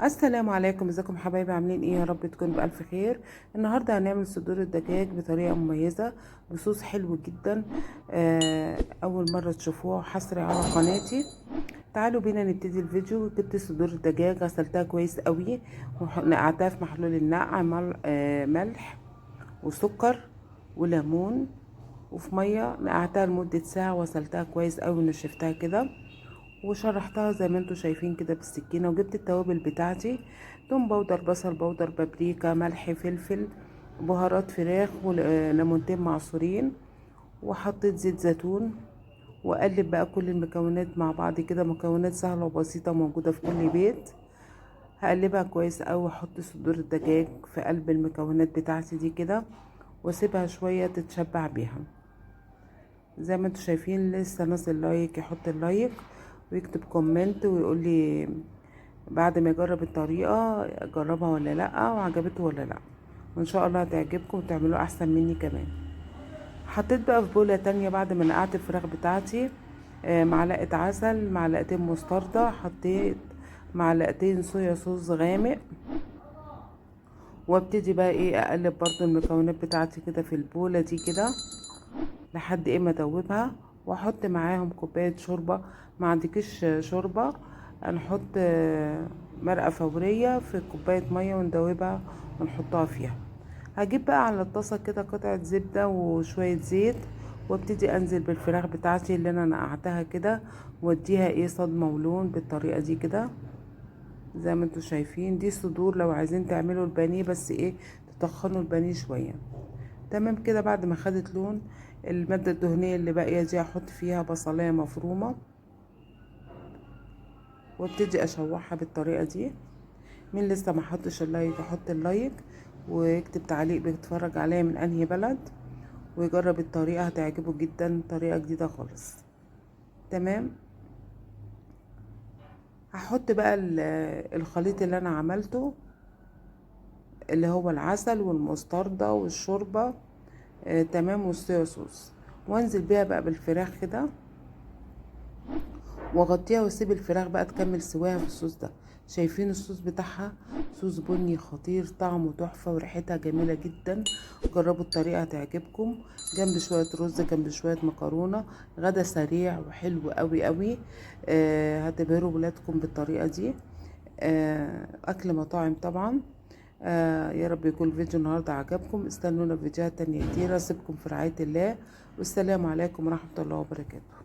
السلام عليكم، ازيكم حبايبي؟ عاملين ايه؟ يا رب تكونوا بالف خير. النهارده هنعمل صدور الدجاج بطريقة مميزة بصوص حلو جدا. اول مرة تشوفوها حصري على قناتي. تعالوا بينا نبتدي الفيديو. جبت صدور الدجاج، غسلتها كويس قوي ونقعتها في محلول النقع ملح وسكر وليمون وفي مية، نقعتها لمدة ساعة وغسلتها كويس قوي ونشفتها كده وشرحتها زي ما انتم شايفين كده بالسكينة. وجبت التوابل بتاعتي: توم powder، بصل powder، بابريكا، ملح، فلفل، بهارات فراخ، وليمونتين معصورين، وحطيت زيت زيتون. واقلب بقى كل المكونات مع بعض كده. مكونات سهلة وبسيطة موجودة في كل بيت. هقلبها كويس قوي واحط صدور الدجاج في قلب المكونات بتاعتي دي كده واسيبها شوية تتشبع بيها. زي ما انتم شايفين لسه نازل like، يحط ال like ويكتب comment ويقول لي بعد ما يجرب الطريقة جربها ولا لا، وعجبته ولا لا، وان شاء الله هتعجبكم وتعملوه احسن مني كمان. حطيت بقى في بوله تانية بعد ما نقعت الفراخ بتاعتي معلقه عسل، معلقتين مستردة، حطيت معلقتين صويا صوص غامق، وابتدي بقى اقلب برضو المكونات بتاعتي كده في البوله دي كده لحد ما ادوبها. واحط معاهم كوباية شوربة. ما عندكيش شوربة هنحط مرقه فورية في كوباية مية وندوبها ونحطها فيها. هجيب بقى على الطاسه كده قطعه زبدة وشوية زيت، وابتدي انزل بالفراخ بتاعتي اللي انا نقعتها كده، واديها صدمة ولون بالطريقة دي كده زي ما انتوا شايفين. دي صدور، لو عايزين تعملوا البانيه بس تطخنوا البانيه شوية. تمام كده. بعد ما خدت لون المادة الدهنية اللي باقية دي هحط فيها بصلاية مفرومة وابتدي اشوحها بالطريقة دي. مين لسه ما حطش ال like يحط ال like ويكتب تعليق بيتفرج عليا من انهي بلد، ويجرب الطريقة هتعجبه جدا، طريقة جديدة خالص. تمام. هحط بقى الخليط اللي انا عملته اللي هو العسل والمستردة والشوربة، تمام، والصويا صوص، وانزل بيها بقى بالفراخ كده واغطيها واسيب الفراخ بقى تكمل سواها في الصوص ده. شايفين الصوص بتاعها؟ صوص بني خطير، طعمه تحفة وريحتها جميلة جدا. جربوا الطريقة هتعجبكم. جنب شوية رز، جنب شوية مكرونة، غدا سريع وحلو قوي قوي. هتبهروا ولادكم بالطريقة دي. اكل مطاعم طبعا. يا رب يكون الفيديو النهارده عجبكم. استنونا في فيديوهات تانية كتير. اسيبكم في رعاية الله، والسلام عليكم ورحمة الله وبركاته.